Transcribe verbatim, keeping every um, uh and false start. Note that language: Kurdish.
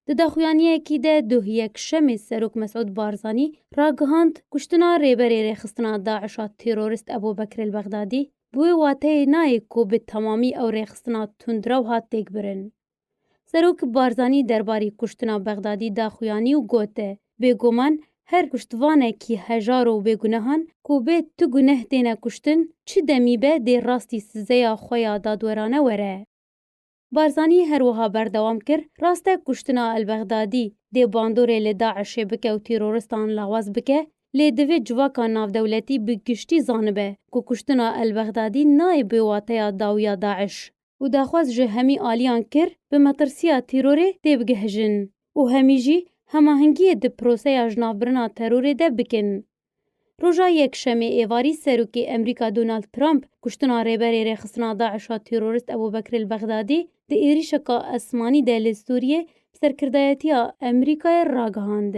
Di daxuyaniyekî de duh yekşemê Serok Mesûd Barzanî ragihand, kuştina rêberê rêxistina DAIŞ a terorist Ebû Bekir el Bexdadî bi wê wateyê nayê ku bi temamî ew rêxistina tundrew hat têkbirin. Serok Barzanî derbarî kuştina Bexdadî daxuyanî û gote, bêguman her kuştvanekî hejar û bêgunehan ku bê tu guneh têne kuştin, çi demî be dê rastî sizeya xwe ya dadwerane were. Barzanî her wiha berdewam kir, rast e kuştina El Bexdadî dê bandorê li DAIŞê bike û terorîstan lawaz bike, lê divê civaka navdewletî bi giştî zanibe ku kuştina El Bexdadî nayê bi wateya dawiya DAIŞ û daxwaz ji hemî aliyan kir bi metirsiya terorê têbigihijin û hemî jî hemahengiyê di proseya jinavbirina terorê de bikin. Roja Yekşemê êvarî Serokê Emerîka Donald Trump kuştina rêberê rêxistina DAIŞ a terorîst Ebû Bekir el Bexdadî di êrîşeka esmanî de li Sûriyê bi serkirdayetiya Emerîkayê ragihand.